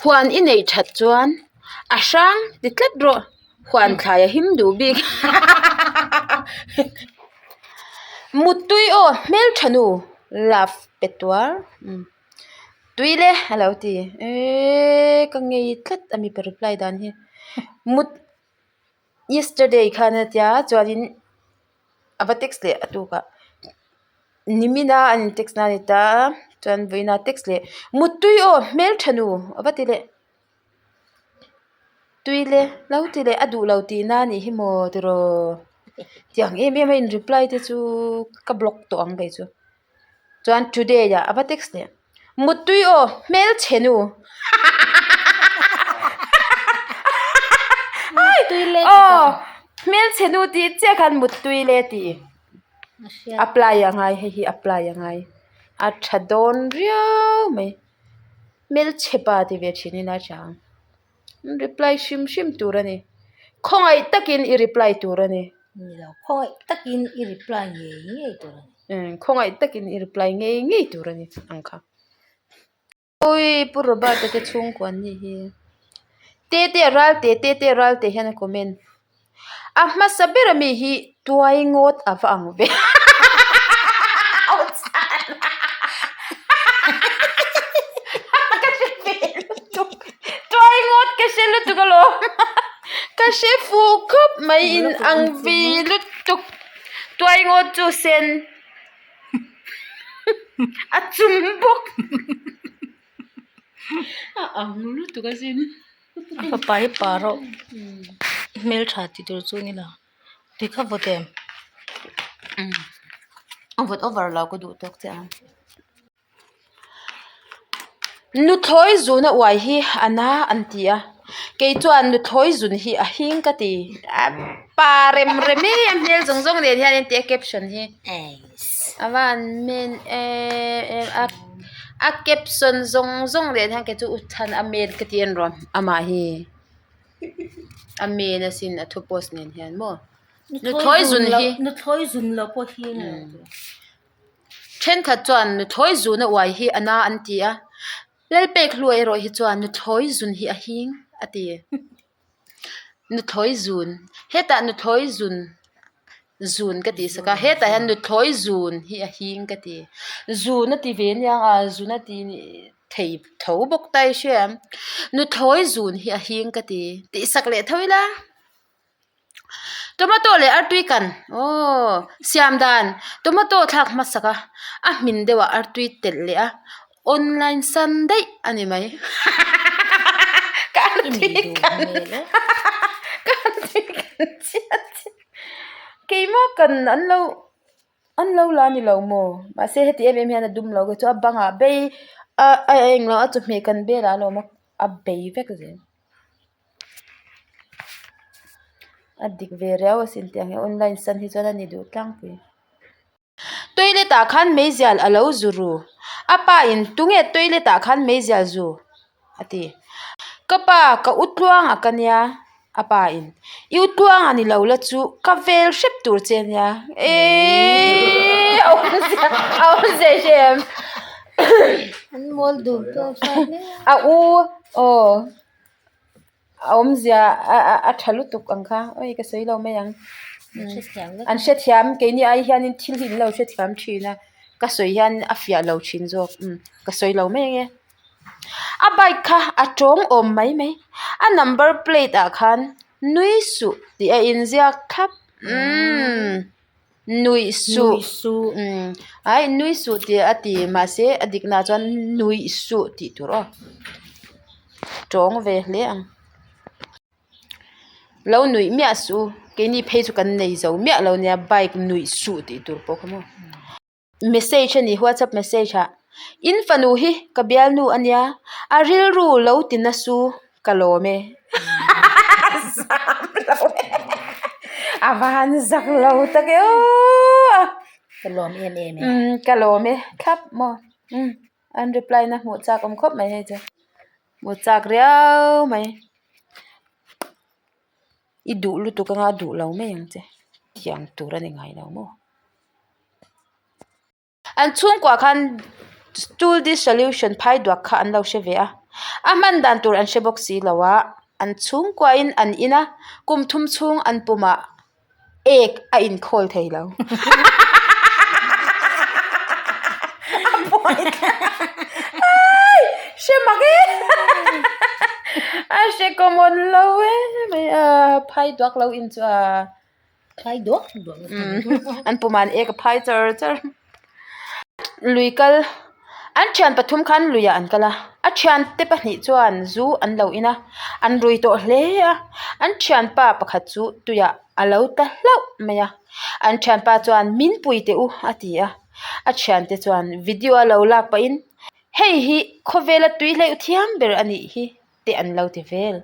Huan i neih that chuan a hrang ti tlat rawh huan thlai a him duh bik Muttui aw hmeltha nu love pe tuar tui le a lo ti eeee ka ngei tlat a mipa reply dan hi mut yesterday khan a tia chuanin a va text leh a tukah nimina an in text na a ni ta chuan vawiina text leh muttui aw hmeltha nu a va ti leh tui le lo ti leh a duh lo tih na anih hi maw tiraw tiang em em a in reply te chu ka block tawh ang kei chu. Chuan today ah a va text leh muttui aw hmelchhe nu aw hmelchhe nu tih chiah khan muttui le tih apply a ngai hei hi apply a ngai a tha dawn riau mai hmelchhe pa ti ve thin ila a tha ang. Reply hrim hrim tur a ni. Khawngaih takin i reply tur a ni. Ni lo, khawngaih takin i reply ngei ngei tur a ni. Umm, khawngaih takin i reply ngei ngei tur a ni ang kha. Awii Pu Robert-a te chhungkua an nih hi. Tete Ralte Tete Ralte hian a comment. A hmasa ber ami hi tuai ngawt a va ang ve. Ka hre ve lutuk tuai ngawt ka hre lutuk alawm ka hre fuh khawp mai in ang ve lutuk tuai ngawt chu sen a chum bawk a ang lutuk asin. A fapa hi pa rawh hmeltha tih tur chu ni lo tui kha vawt em a vawt over lo ka duh tawk che ang nuthlawi zun a uai hi a na an ti a kei chuan nuthlawi zun hi a hing ka ti a pa rem rem e a hmel zawng zawng nen hian engti a caption hi. A van men em em a a caption zawng zawng leh hian kei chu u chhan a men ka ti a ni rawn amah hi a men asin a thu post nen hian maw nuthlawi zun hi nuthlawi zun lo pawh hi thenkhat chuan nuthlawi zun a uai hi a na an ti a Lalpek hlua erawh hi chuan nuthlawi zun hi a hing a ti. Nuthlawi zun hetah nuthlawi zun zun ka tih sak a hetah hian nuthlawi zun hi a hing ka ti zun a ti ve aniang a zun a ti thei tho bawk ta i hria em nuthlawi zun hi a hing ka ti tih sak leh tho ila tomato leh artui kan aww siam dan tomato thlak hmasak a a hmin deuh ah artui telh leh a online san daih a ni mai ka artui kan ka artui kan chiah chiah keimah kan an lo an lo la ni lo maw mahse heti em em hian a dum lo kei chu a bangah bei a a englo a chawhmeh kan belah a lo awm a a bei vek zel. A dik ve riau asin tiang hi online san hi chuan a ni duh tlangpui. Toilet ah khan meizial a lo zu ru a pa in tunge toilet ah khan meizial zu a ti ka pa ka u tluang a ka nia a pa in i u tluang a ni lo la chu ka vel hrep tur che a nia eeeee a awmzia a awmzia i hre em a u aw. A awmzia a tha lutuk ang kha oi ka sawi lo mai ang an hrethiam keini ai hianin thil hi an lo hrethiam thin a ka sawi hian a fiah lo thin zawk ka sawi lo mai ange a bike kha a tawng awm mai mai a number plate ah khan nui suh tih a inziak thlap umm. Nuih suh umm ai nui suh tih a ti mahse a dik nah chuan nuih suh tih tur aw tawng ve hle ang lo nuih miah suh u keini phei chu kan nei zo miah lo nia bike nuih suh tih tur pawh kha maw. Message a ni whatsapp message ah in fanu hi ka bialnu a nia a rilru lo ti na su ka lawm e a van zak lo tak e aww ka lawm em em e umm ka lawm e thlap maw umm an reply na hmuh chak awm khawp mai hei chu hmuh chak riau mai i duh lutuk anga duh lo mai ang che tiang tur a ni ngai lo maw. An chhungkuah khan stool dissolution phai duak kha an lo hre ve a. A hman dan tur an hre bawk si lo a, an chhungkuain an in a, kum thum chhung an pumah ek a inkhawl thei lo. A buai thlak ai hre mak e a hre common lo e mai a phai duak lo in chu a phai duak duak an pumah an ek a phai char char lui kal an thian pathum khan luiah an kal a a thiante pahnih chuan zu an lo in a an rui tawh hle a an thianpa pakhat chu tuiah a lo ta hlauh mai a an thianpa chuan min pui teh u a ti a a thiante chuan video a lo lak pahin hei hi khawvela tui hleuh thiam ber a nih hi te an lo ti vel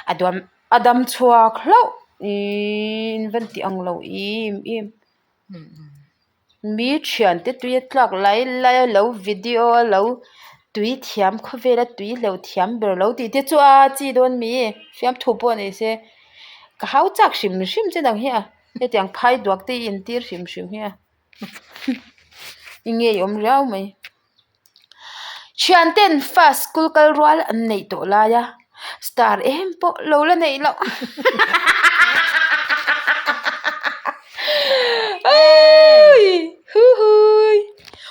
a duam a dam chhuak hlauh ihh in van tih ang lo im em. Mi thiante tui a tlak lai lai a lo video a lo tui thiam khawvel a tui hleuh thiam ber lo tih te chu a chi dawn mi fiamthu pawh ni se ka hau chak hrim hrim che nang hi a hetiang phai duak te hi intir hrim hrim hi a i ngeiawm riau mai. Thianten fa school kal rual an neih tawh lai a star em pawh lo la neih loh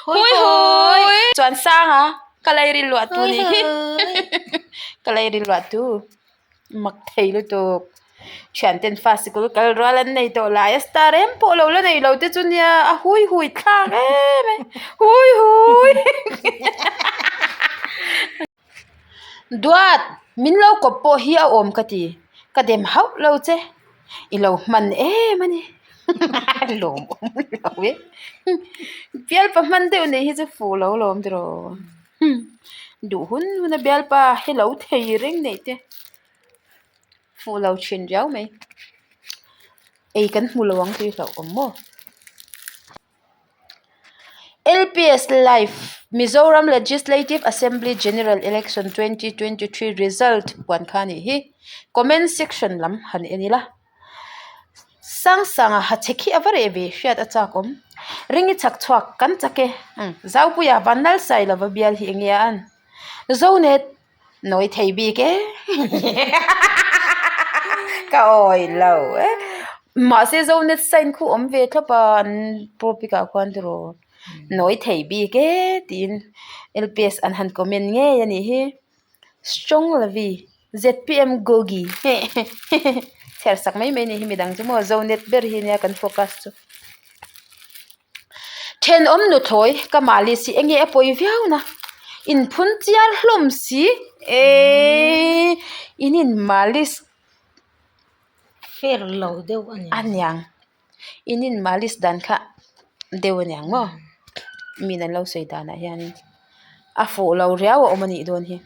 hui hui chuan sanga ka lairil luah tu ni hi ka lairil luah tu. Mak thei lutuk. Thianten fa sikul kal rual an nei tawh lai a star em pawh lo la nei lo te chu nia a hui hui thlak em e hui hui Duat min lo kawp pawh hi a awm ka ti ka dem hauh lo che i lo hman em a ni lawm awm lo e bialpa hman deuh nei hi chu fuh lo lawm tiraw. Duh hun hun a bialpa hello thei reng neih te fuh lo thin riau mai ei kan hmu lo ang tih hlauh awm maw L_P_S live Mizoram Legislative Assembly General Election 2023 result puan kha a nih hi comment section lam han en ila. Sangsanga ha che khi a va reh ve hriat a chak awm. Ringi chhak chhuak kan chak e. Zaupuia Vanlal Sailova bial hi enge a an? Zonet nawi thei bik e. Ka awi lo e. Mahse Zonet sign khu awm ve thlawp a an topic ah khuan tiraw nawi thei bik e tiin L_P_S an han comment ngei a nih hi. Strong Lavi. Zpm Gogi chhiar sak mai mai ni hi midang chu maw Zonet ber hi nia kan focus chu. Thenawm nuthlawi ka malis hi enge a pawi viau na inphun chiar hlawm si eeii in in malis Fair lo deuh a ni. A niang. In in malis dan kha deuh a niang maw min an lo sawi danah hianin a fuh lo riau a awm a nih dawn hi.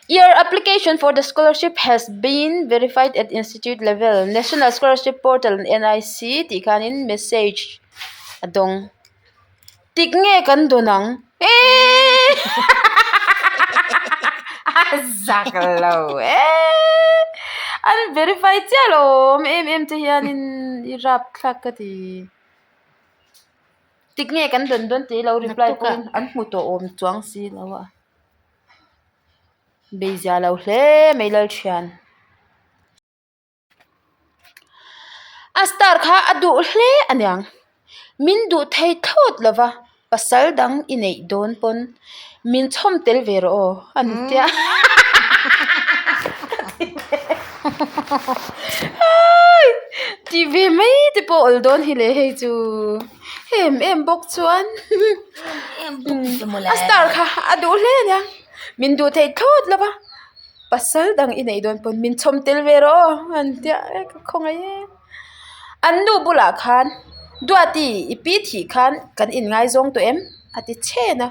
Your application for the scholarship has been verified at institute level national scholarship portal N_I_C tih khanin message a dawng. Tik nge kan dawn ang eeii a zak lo eeii an verify chiah lo awm em em te hianin i rap thlak ka ti tik nge kan dawn dawn tih lo reply pawhin an hmu tawh awm chuang si lo a beizia lo hle mai Lalthian. A star kha a duh hle a niang min duh thei thlawt lo va pasal dang i neih dawn pawn min chhawm tel ve rawh aw a ni tia tih ve mai te pawh a awlh dawn hi le hei chu em em bawk chuan a star kha a duh hle a niang min duh thei thlawt lo va. Pasal dang i neih dawn pawn min chhawm tel ve rawh aw an tia e ka khawngaih e. An nu bulah khan Duati i pi thih khan kan inngaizawng tawh em? a ti chhen a.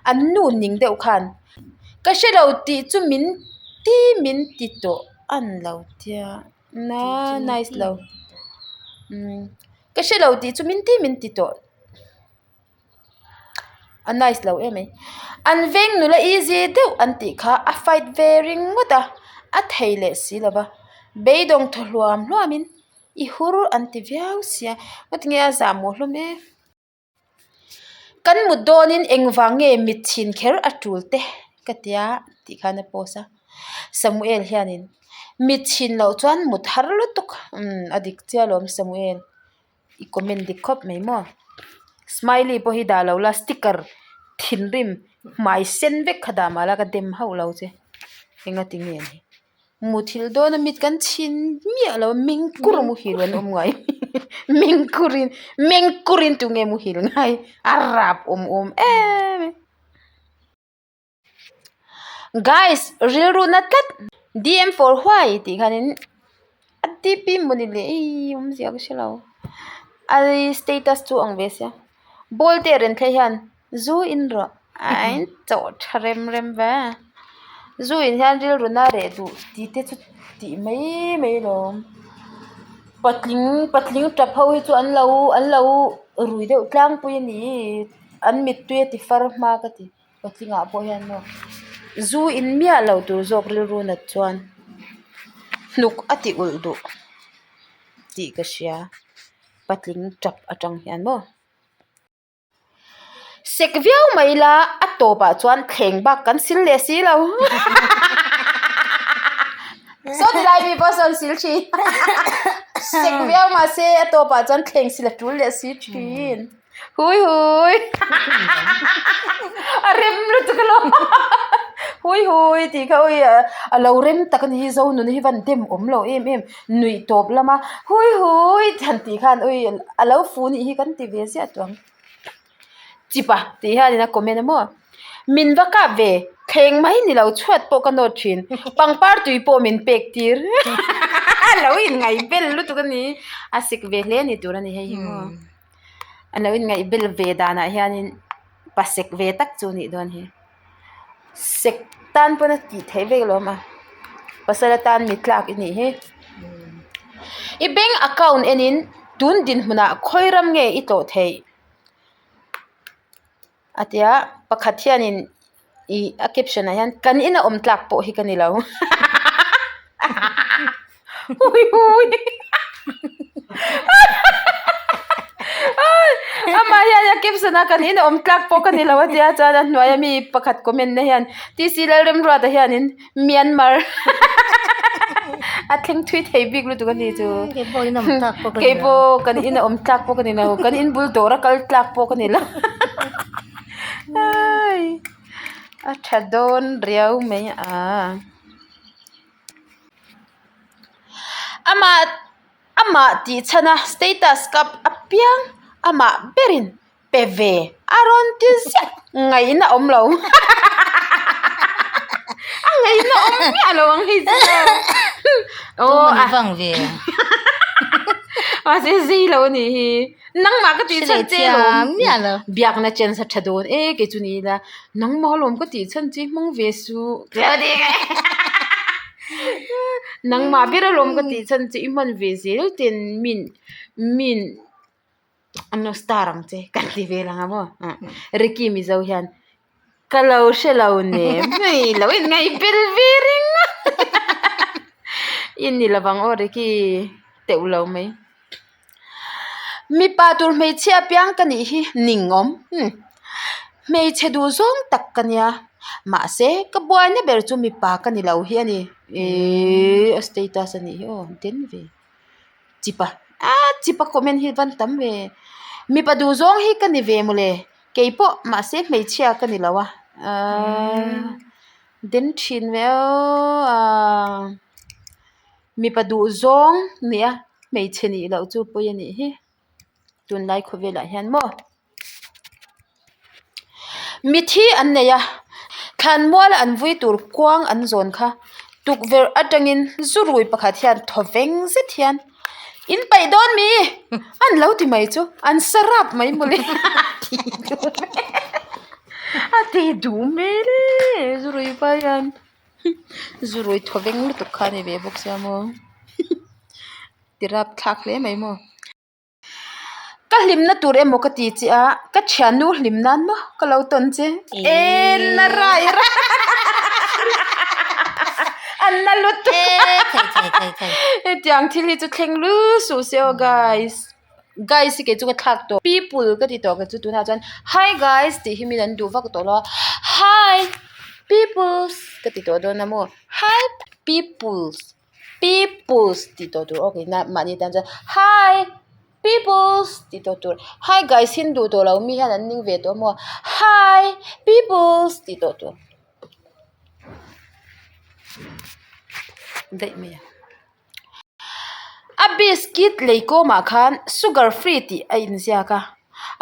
An nu ning deuh khan ka hre lo tih chu min ti min ti tawh an lo tia na nice lo umm ka hre lo tih chu min ti min ti tawh. A nice lo em mai. An veng nula easy deuh an tih kha a fight ve ringawt a, a thei leh si lo va. Beidawng thaw hluam hluam in i hur an ti viau sia ngatinge a zahmawh hlawm em. Kan mut dawnin engvang nge mit chhin kher a tul te. ka tia tih khan a post a. Samuel hianin mit chhin loh chuan mut har lutuk umm a dik chiah alawm Samuel i comment dik khawp mai maw. Smiley pawh hi dah lo la sticker thinrim hmai sen vek kha dah mahla ka dem hauh lo che engati nge ni. Muthilh dawna mit kan chhin miah lo a mengkur a muhil an awm ngai mengkurin mengkurin tunge muhil ngai a rap awm awm em em. Guys rilru na tlat D_M for why tih khanin a D_P mawni le ih awmzia ka hre lo a status chu ang ve sia ball te a rawn thleh hian. Zu in rawh a in chawh tha rem rem ve a zu in hian rilru na reh duh tih te chu tih mai mai alawm patling patling tap ho hi chu an lo an lo rui deuh tlangpui a ni an mittui a ti far hma ka ti patling ah pawh hian maw zu in miah lo tur zawk rilru nat chuan hnuk a ti ulh duh tih ka hria patling tap atang hian maw. Sek viau mai ila a tawpah chuan thleng bak kan sil leh si lo. Saw ti lai mi pawh sawn sil thin. Sek viau mahse a tawpah chuan thleng sil a tul leh si thin. Hui hui. A rem lutuk alawm. Hui hui tih kha ui a lo rem tak a ni hi Zonuna hi van dem awm lo em em. Nuih tawp lama hui hui han tih khan ui a lo fu nih hi kan ti ve ziah tawh ang. Chipa tih hianin a comment a maw min va kap ve thleng mai ni lo chhuat pawh ka nawt thin pangpar tui pawh min pek tir a lo inngaih bel lutuk a ni a sik ve hle ni tur a ni hei hi maw a lo inngaih bel ve danah hianin pa sek ve tak chu a nih dawn hi. Sek tan pawn a tih theih vek alawm a pasal atan mi tlak i nih hi i bank account enin tun dinhmunah khawi ram nge i tlawh theih a ti a pakhat hianin ih a caption ah hian kan ina awm tlak pawh hi ka ni lo. Amah hian a caption a kan in awm tlak pawh ka ni lo a tia chuan a hnuaia mi pakhat comment na hian T C Lalremruata hianin Myanmar a thleng thui thei bik lutuk a ni chu keipawh kan in a awm tlak pawh ka ni lo kan in bul dawr a kal tlak pawh ka ni lo a tha dawn riau mai a. Amah amah tih chhan a status cup apiang amah berin pe ve a rawn ti ziah ngaihna awm lo a ngaihna awm miah lo ang hei chu aw a mahse zei lo a nih hi nangmah ka tih chhan che alawm biakna chance a tha dawn e kei chu ni ila nangmah alawm ka tih chhan che hmang ve suh nangmah ber alawm ka tih chhan che i hman ve zel ten min min an lo star ang che kan ti vel ang a maw Ricky Mizo hian Ka lo hre lo nem hei lo in ngaih bel ve reng a i ni lovang aw Ricky teuh lo mai mipa tur hmeichhia apiang ka nih hi ning awm hmeichhe duh zawng tak ka nia mahse ka buaina ber chu mipa ka ni lo hi a ni ihh a status a nih hi aw den ve. Chipa ah chipa comment hi van tam ve mipa duh zawng hi ka ni ve mawle keipawh mahse hmeichhia ka ni lo a ahh den thin ve aw ahh mipa duh zawng nia hmeichhe nih loh chu pawi a nih hi tunlai khawvelah hian maw. Mithi an nei a, thlanmuala an vui tur kuang an zawn kha tukverh atangin zurui pakhat hian thaw veng zet hian in paih dawn mi an lo ti mai chu an sa rap mai mawle a ti duh hmel e zurui pa hian zurui thaw veng lutuk kha a ni ve bawk sia maw ti rap thlak hle mai maw. Ka hlimna tur emaw ka ti che a, ka thiannu hlim nan maw ka lo tawn che. En na rai rai an na lutuk hetiang thil hi chu thleng lu suh se aw guys guys hi kei chu ka thlak tawh people ka ti tawh kei chu tunah chuan hi guys tih hi min an duh vak tawh lo a hi. Peoples ka ti tawh dawn a maw hi peoples peoples tih tawh tur aw keina mahni tan chuan hi peoples tih tawh tur hi guys hi an duh tawh lo mi hian an ning ve tawh a maw hi peoples tih tawh tur daih mai a. A biscuit lei kawmah khan sugar free tih a inziak a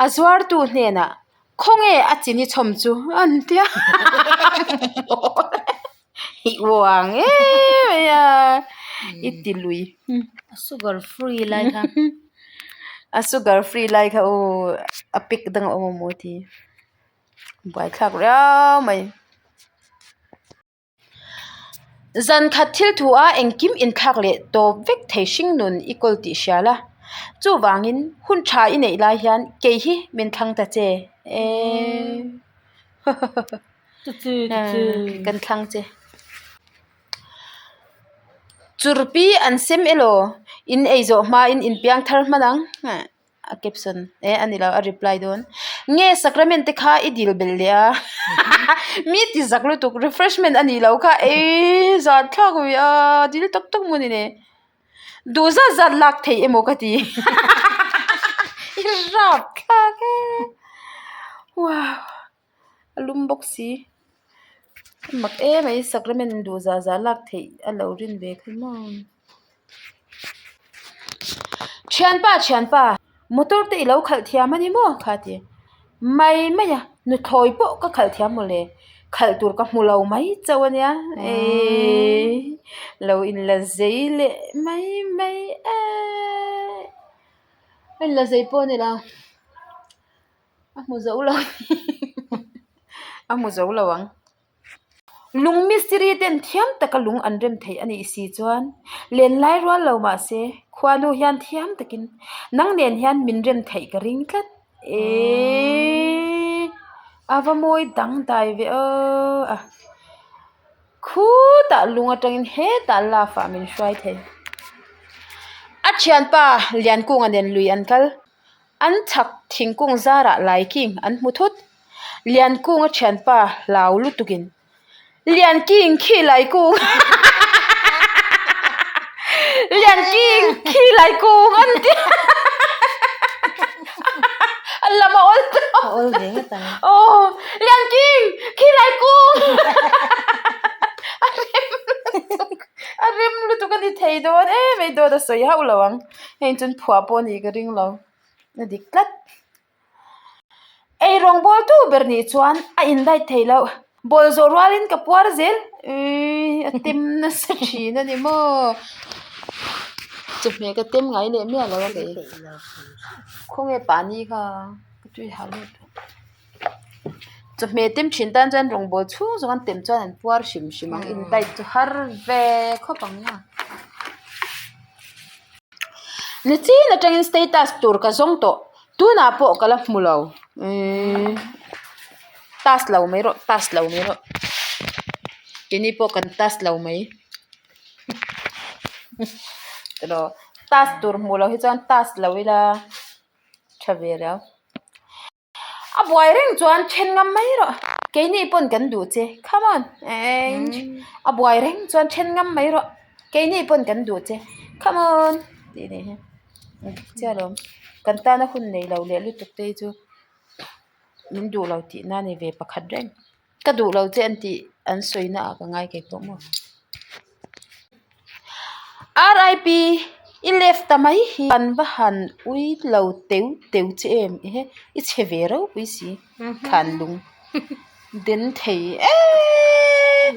a zuartu hnenah khawnge a chini chhawm chu an tia i uang em mai a i ti lui a sugar free lai kha a sugar free lai kha aw a pack dang a awm amaw ti buaithlak riau mai. Zan khat thil thu a engkim inthlak leh tawp vek thei hring nun i kawl tih hria la. Chuvangin hun tha i neih lai hian kei hi min thlang ta che eee kan thlang che. Churpi an sem elaw in ei zawh hmain in piang thar hman ang. A caption eh a ni lo a reply dawn nge sacrament te kha i dil belh leh a mi ti zak lutuk refreshment a nih loh kha eii zan thlak ve a dil tak tak maw ni le duh zat zat lak theih emaw ka ti i rap thlak e wow a lum bawk si a mak em mai sacrament duh zah zah lak theih a lo rin ve kha maw. Thianpa thianpa motor te i lo khalh thiam a ni maw kha a ti mai mai a nuthlawi pawh ka khalh thiam mawle khalh tur ka hmu lo mai chauh a nia eii lo inla zei leh mai mai eee a inla zei pawh a ni lo. A hmu zo lo a hmu zo lo ang. Lung mistiri ten thiam taka lung an rem theih a nih si chuan lenlai rual lo mah se khuanu hian thiam takin nang nen hian min rem theih ka ring tlat eeii a va mawi dangdai ve aw a khutah lung atangin hetah love ah min hruai thei. A thianpa Liankunga nen lui an kal. An chhak thingkung zarah laiking an hmu thut. Liankunga thianpa hlau lutukin, Lianking khi laikung! Lianking khi laikung an ti A lam a awl tawh. A awl ve ngawt ang. Aw, Lianking khi laikung! A rem lutuk, a rem lutuk a ni thei dawn em mai dawt a sawi hauh lo ang. Heng chuan phuah pawh a nih ka ring lo a dik tlat. Ei rawng bawl tu ber nih chuan a in light thei loh bawl zawh rualin ka puar zel uii a tem nasa thin a ni maw chawhmeh ka tem ngai leh miah lo a kei khawnge pani kha ka tui hau lutuk. Chawhmeh tem thin tan chuan rawngbawl chhung zawng an tem chuan an puar hrim hrim ang in diet chu har ve khawp ang a. Nichin atangin status tur ka zawng tawh tunah pawh ka la hmu lo umm task lo mai rawh task lo mai rawh keini pawh kan task lo mai task tur hmuh loh hi chuan task lo ila tha ve riau. A buai reng chuan then ngam mai rawh keini pawn kan duh che come on a buai reng chuan then ngam mai rawh keini pawn kan duh che come on tih a nih hi chiah lawm kan tana hun nei lo leh lutuk te hi chu min duh lo tih na a ni ve pakhat reng. Ka duh lo che an tih an sawi na ah ka ngai kei pawh maw. RIP i left ta mai hi kan va han ui lo teu teu che em ehe i chhe ve ropui si thlan lung den thei eeee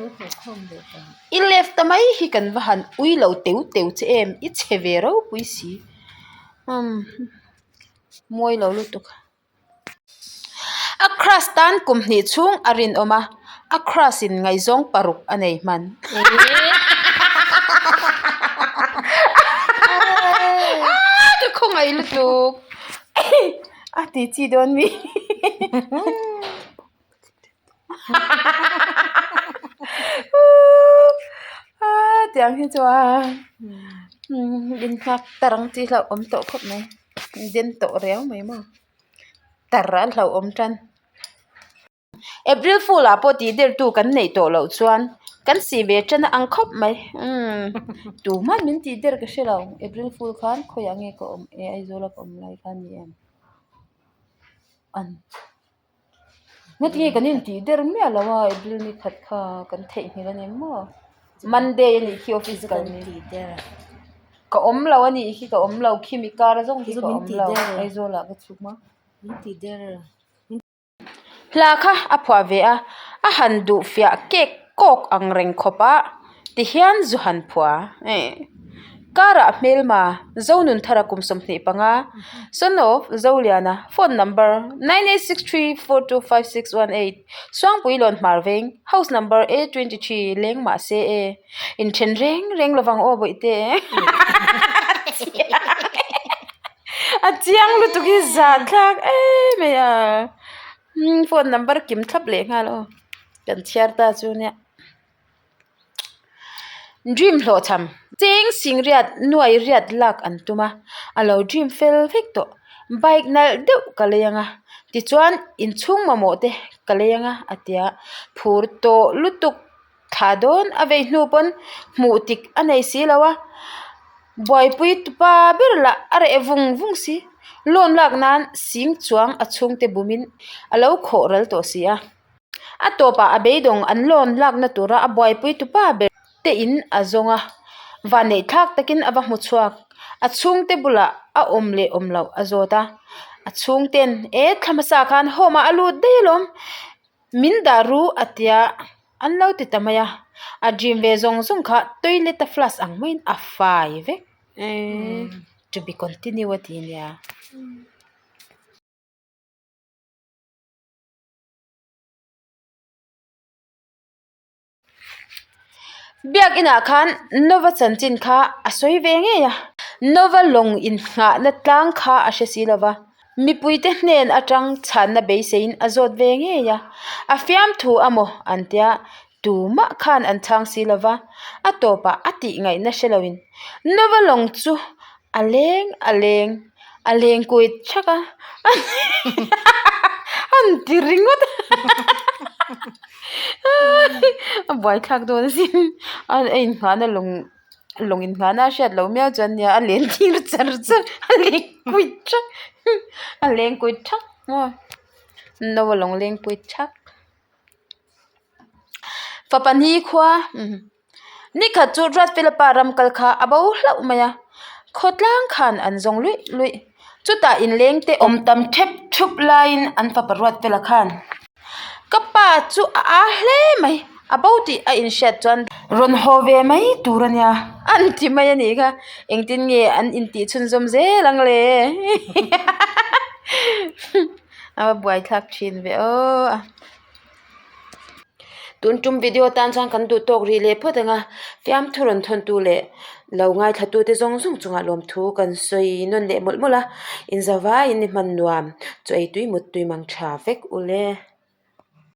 i left ta mai hi kan va han ui lo teu teu che em i chhe ve ropui si umm mawi lo lutuk. A crush tan kum hnih chhung a rinawm a, a crush in ngaihzawng paruk a nei hman. Ka khawngaih lutuk a ti chi dawn mi. Tiang hi chuan inhak tar ang chi hlauhawm tawh khawp mai den tawh riau mai maw. Tar a hlauhawm tan. April Fool ah pawh tih der tu kan neih tawh loh chuan kan sih ve tan a ang khawp mai umm tuhman min tih der ka hre lo April Fool khan khawiah nge ka awm e Aizawl a ka awm lai kha a ni em an Heti kan intih der miah lo a April ni khat kha kan theihnghilh a ni maw Monday a nih khi office kal ni ka awm lo a nih khi ka awm lo khimi kar zawng khi ka awm lo Aizawl ah ka chhuk a. Hla kha a phuah ve a, a han duh fiah kek kawk ang reng khawp a ti hian zu han phuah Karah hmelma Zonunthara kum 25, son of Zoliana, phone number 9863425618, Suangpui Lawn Hmar Veng, house number A23 leng mah se e, inthen reng reng lovang aw bawihte. A chiang lutuk hi zah thlak em mai a phone number kim thlap leh nghal aw kan chhiar ta chu nia dream hlawh cham cheng sing riat nuai riat lak an tum a a lo dream fel vek tawh bike nalh deuh ka lei ang a tichuan inchhung mamawh te ka lei ang a a ti a phur tawh lutuk. Thla dawn a vei hnu pawn hmuh tik a nei si lo a, buaipui tupa ber lah a reh vung vung si. Loan lak nan sing chuang a chhungte bumin a lo khawh ral tawh si a. A tawpah a beidawng an loan lakna tura a buaipui tupa ber te in a zawng a, vanneih thlak takin a va hmu chhuak. A chhungte bulah a awm leh awm loh a zawt a, a chhungten e thla hmasa khan home ah a lut daih alawm. Min dah ru a tia an lo ti ta mai a, a dream ve zawng zawng kha toilet a flush ang maiin a fai vek eee to be continue a ti nia. Biakinah khan Nova chanchin kha a sawi ve ngei a, Nova lawng innghahna tlang kha a hre si lova, mipuite hnen atang chhanna beiseiin a zawt ve ngei a, a fiamthu a maw an tia tumah khan an chhang si lova, a tawpah a tih ngaihna hre loin Nova lawng chu A leng a leng a leng kuit thak a an ti ringawt a a buaithlak dawn asin a inngahna lawng lawng inngahna a hriat loh miau chuan nia a len tir char char a leng kuit thak a leng kuit thak maw no a lawng leng kuit thak fapa ni khua. Nikhat chu Ruatfela pa ram kal kha a bo hlauh mai a, khawtlang khan an zawng luih luih. Chutah inleng te awm tam thep thup laiin an fapa Ruatfela khan, Ka pa chu a aa hle mai, a bo tih a inhriat chuan rawn haw ve mai tur a nia, an ti mai a nih kha. Engtin nge an intih chhunzawm zel ang le? A va buaithlak thin ve aw. Tun tum video tan chuan kan duh tawk rih leh phawt ang a, fiamthu rawn thawntu leh lo ngaithla te zawng zawng chungah lawmthu kan sawi nawn leh mawlh mawlh a, inzau vaiin i hman nuam, chaw ei tui mut tui mang tha vek ule.